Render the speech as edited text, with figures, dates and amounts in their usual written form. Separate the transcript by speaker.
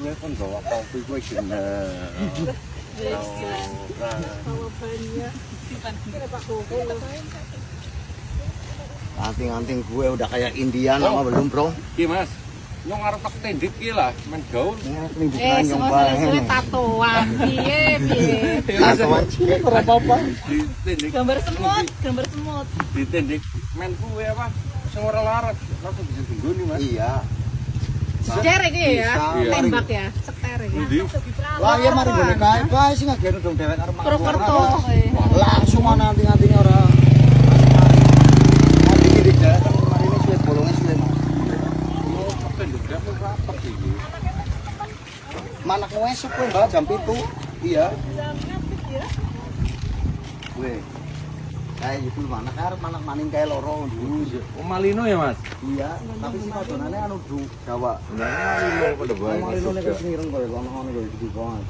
Speaker 1: Kowe kon gawa kopi kowe jeneng. Ora.
Speaker 2: Anting-anting gue udah kayak Indian lama belum, Bro?
Speaker 1: Ki Mas, nyong arep tak tindik ki lah, men gaul.
Speaker 3: Eh, semua suwe-suwe tatoan. Piye, piye.
Speaker 2: Tatoan cilik ora apa-apa.
Speaker 1: Ditindik
Speaker 3: Gambar semut, gambar semut.
Speaker 1: Ditindik men kuwe apa? Sing ora larat, langsung bisa dinggoni, Mas.
Speaker 2: Iya.
Speaker 3: Ceter iki ya.
Speaker 2: Bisa.
Speaker 3: Tembak ya, ceter iki.
Speaker 1: Endi?
Speaker 2: Lah iya mari gone kae bae sing ngagene dong dewek karo mak.
Speaker 3: Purwokerto.
Speaker 2: Langsung ana anting-antinge ora. Anting di jalan kan marine suwe bolonge suwe, Mas.
Speaker 1: Oh, tak tindik dhewe rapet iki.
Speaker 2: Manak esuk kowe, Mbak, jam 7. Iya. Kowe. Kae iku manak arep manak maning kae loro dhuwur.
Speaker 1: Oh, Malino ya, Mas?
Speaker 2: Iya, tapi sing padonane anu du Jawa.
Speaker 1: Malino padha bae.
Speaker 2: Malino nek wis ireng koyo ono-ono koyo gede banget.